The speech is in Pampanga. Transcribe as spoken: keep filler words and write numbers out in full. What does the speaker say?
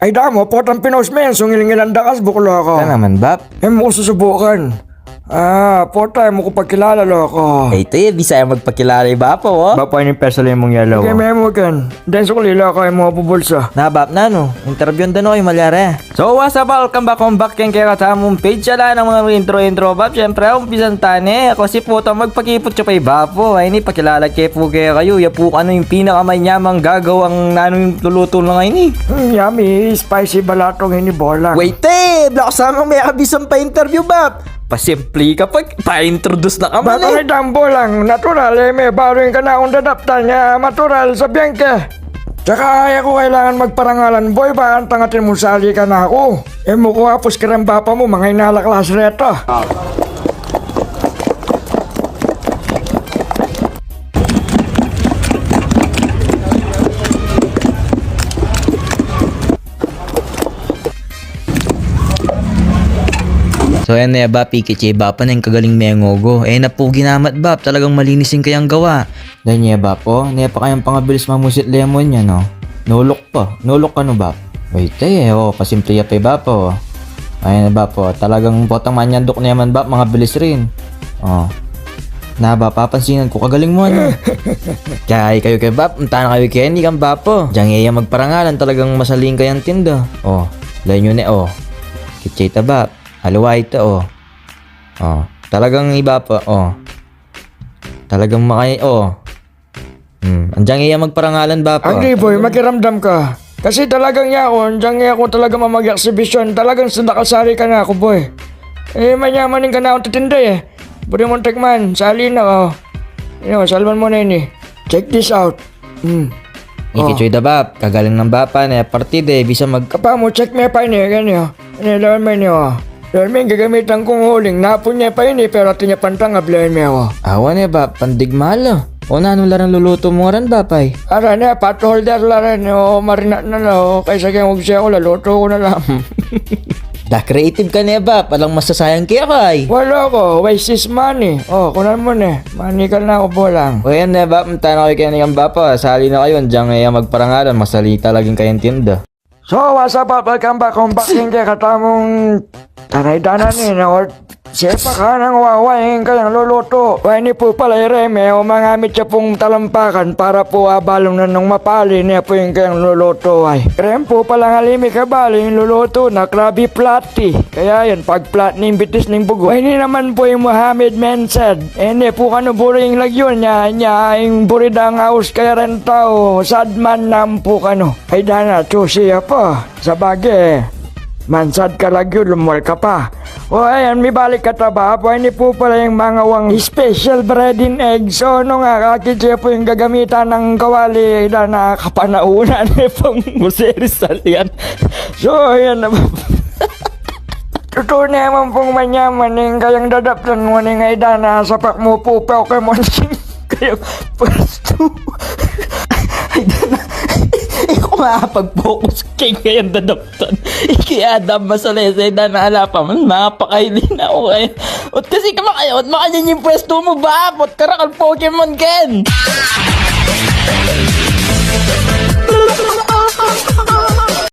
Ay, damo, potang pinost me, sungil-ngilan da ka sa buklo ko. Ka naman, Bap. E mu ku susubukan. Ah, pota, e mu ku pakilala, loko. Ay, ito e, bisa e magpakilala i Bapa, o. Bapa, ini pesali mung yellow, o. Kaya me mu ken. Den sukli, loko, e mu bubulsa. Na, Bap, nanu? Interview da no, yung malyari. So, what's up, welcome back, welcome back keng kekatamung page. Ala nang mga intro-intro, Bap. Siyempre, umpisan ta ne. Kasi pu, magpakipot ya pa i Bapa. Ay, ini, pakilala ke pu kekayu. Ya pu kanu yung pinakamanyamang gagawang nanu yung luluto na ini. Mm, yummy, spicy balatong ini, bolang. Wait e, bla ku samang me ka bisang pa-interview, Bap. Pasimpli ka pa, pa-introduce na ka man e. Bapa, ay, damo, bolang. Natural e, me, balu ing kanakung dadaptan ya, natural, sabian ke. Tsaka e ku kailangan magparangalan, boy, ba, antang atin mung sali kanaku. E mu ku apus kareng bapa mu, mangayna la klas reta. So, ayan ne, Bap, ikit ye i Bapa na ing kagaling mengogo. E na pu ginamat, Bap, talagang malinis ing kayang gawa. Ganyan, Bap, o. Ne pa kayang pangabilis mamusit lemon yan, o. Nuluk pa. Nuluk kanu, Bap? Wait e, o, pasimpli ya pa i Bapa, o. Ayan, Bap, o. Talagang potang manyanduk ne man, Bap, mangabilis rin. O. Na, Bap, papansinan ku, kagaling mu, ano? Kaya ikayu ke, Bap, punta na kayu keni kang Bapa. Diang e ya magparangalan, talagang masali ing kayang tinda. O, lawen yu ne, o. Kitse ita, Bap. Aliwa ita, o. O, talagang i Bapa, o. Talagang makay-, o. Hmm, andiang e ya magparangalan, Bapa. Anggi, boy, makiramdam ka. Kasi talagang yaku, andiang e ku talaga mamag-exhibition. Talagang sanda kasali kanaku, boy. E, manyaman ing kanakung titinda, e. Buri mung tikman, sali na ka. Ino, salman mu na ini. Check this out. Hmm. Ikit yu ita, Bap, kagaling nang Bapa ne, partida e, bisa mag- Kapa mu, check me pa ini, ganyan, o. Ini, lawen me ini, o. Lawen me ing gagamitan kung huling. Napun ya pa ini, pero atin ya pang tangab, lawen me, o. Awa ne, Bap, pandigma la. O, nanu la reng lulutu mu ngaran, Bapa, e? Ara ne, pot holder la reng, o, marinate na la, o, kaysa keng ugse ku, lalutu ku na la. Da creative ka ne, Bap, alang masasayang keka, e. Wala ku, waste is money. O, kunan mu ne, manikal na ku, bolang. O, yan ne, Bap, punta na kayu keni kang Bapa, sali na kayu, andiang e ya magparangalan, masali talaga ing kayang tinda. So, what's up, Bap? Welcome back, welcome back keng kekatamung tanay danan ini, o. Sepak nang wawa ing kayang lulutu. Wa, ini pu pala i Reme, o, mangamit ya pung talampakan para pu abalung na nung mapali ne pu ing kayang lulutu, ay. Rem pu pala, ngali me kabali ing lulutu na, Krabby Patty. Kaya yan, pag-flat ne ing bitis ning bugu. Wa, ini naman pu ing Mohamed Mensed. E ne pu kanu buri ing lagyu na, nya ing buri dang aus kaya reng tau, sad man na pu kanu. Ay, dana, juicy ya pa. Sabagay, mansad ka lagyu, lumwal ka pa. O, ayan, mibalik ka ta, Bap. Wa, ini pu pala ing mangawang special breading egg. So, nung akakit ye pu ing gagamitan nang kawali, dana, kapanaunan ne pung Jose Rizal yan. So, ayan na, Bap. Tutu ne man pung manyaman ing kayang dadaptan mu ning, ay, dana, sapak mu pu pa, okay, Monsing. Kayang pwestu. Ay, dana. E ku makapag-focus keng kayang dadaptan. Iki Adam masalese, dana, ala pa man, mapakaili na ku kaya. Ot kasi ka makaya, ot makanyan ing pwestu mu, Bap, ot karakal Pokemon ken.